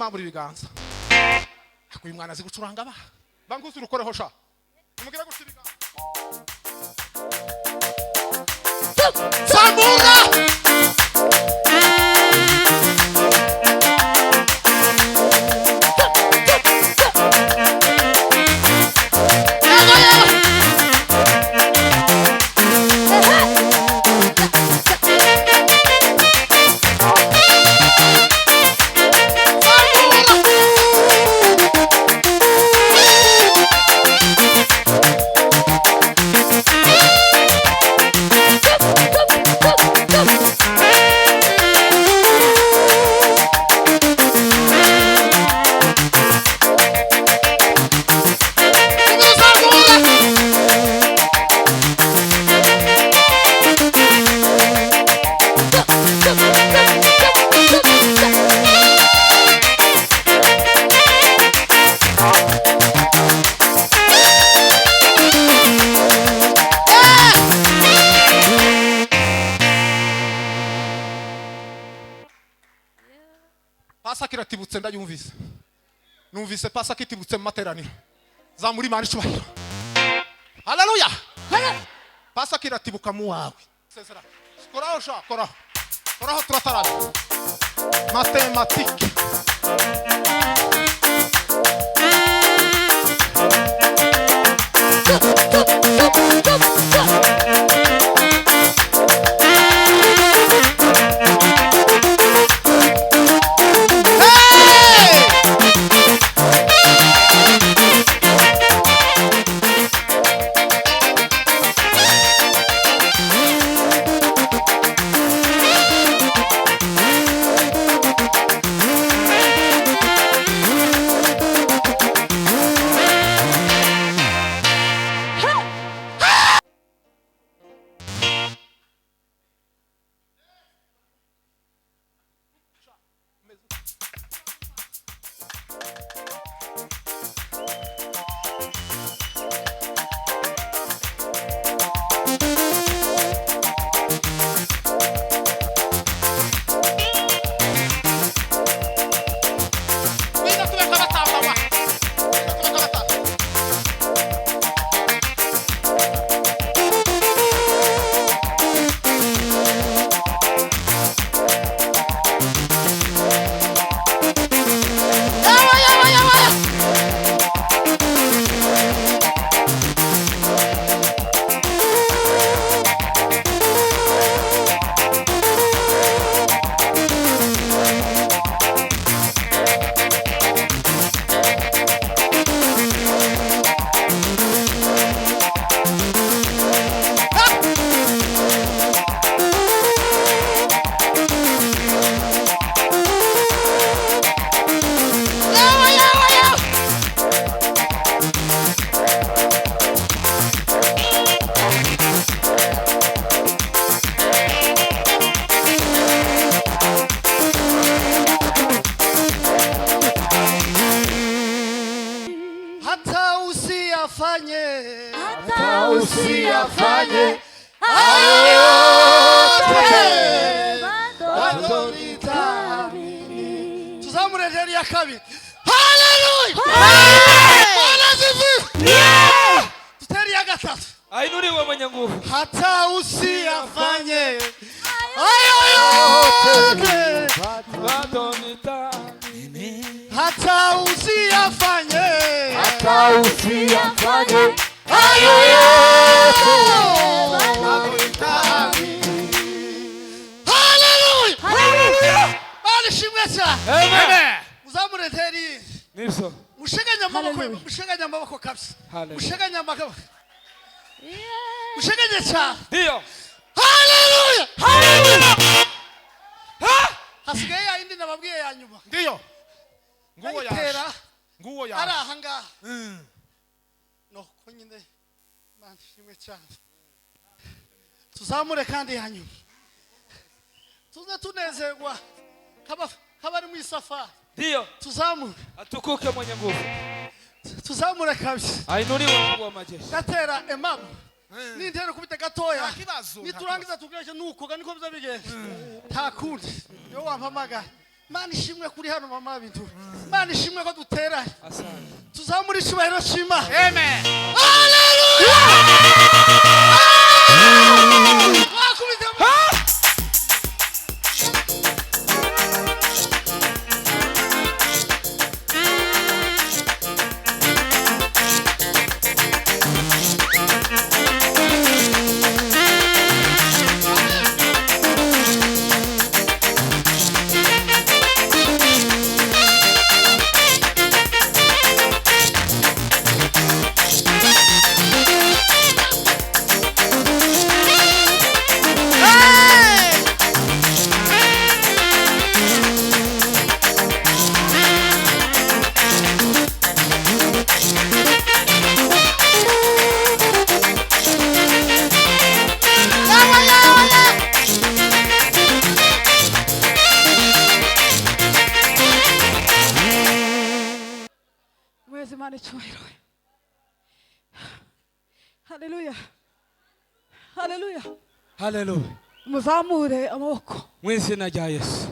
Nimambura ibiganza. Uyu mwana azi gucuranga ba. Banguze urukoreho sha. Nimugire gutya ibiganza. Zamura! Yego yego. Zamura! Pasaka iratibutse, ndayumvise. Numvise Pasaka itibutse mu materaniro. Zamura Imana icubahiro. Haleluya! Pasaka iratibuka mu wawe. Sezera. Koraho sha, koraho. Koraho turatarana. Matematike. Hey! Ngwino tube nk'abatamba wa. Ngwino tube nk'abatamba. Yawa, yawa, yawa. Yawa, yawa, yawa. Hata usiyafanye, Hata usiyafanye hayo yote, bado bado nitaamini. Tuzamure rero iya kabiri. Haleluya! Bwana asifiwe! Dutere iya gatatu. Ainuliwe mwenye nguvu. Hata usiyafanye hayo yote, Bado nitaamini. hata usiyafanye hata usiyafanye hayo yote, bado Haleluya! Bwana ishimwe cyane. Amen. Muzamure nteri. Nibyo. Musheganye amaboko, Hallelujah. musheganye amaboko kabisa. Hallelujah. Musheganye amaboko. Musheganye cyane. Ndiyo. Haleluya! Ha! Hasigaye ya yindi nababwiye ya nyuma. Ndiyo. Nguwo yaje. Ndayitera Nguwo ari yaje. aha ngaha. No ko nyine Imana ishimwe cyane. Tuzamure kandi ya nyuma. Tuze tunezerwa nk'abari mu isafari. Ndiyo. Tuzamure. Atukuke mwenye nguvu. Tuzamure kabisa. Ainuliwe Mungu wa majeshi. Gatera emamu. Nintera ukubita gatoya. Nta kibazo, nta Niturangiza tugeje nuko niko biza bigenda. Nta kundi. Niwe wampamagaye. Mana ishimwe kuri hano, mama bintu. Mana ishimwe ko duteranye. Asante. Tuzamura icyubahiro cy'Imana. Amen. Wakubise. Mwezi Imana icyubahiro. Haleluya, haleluya. Haleluya. Muzamure amaboko. Mu izina rya Yesu.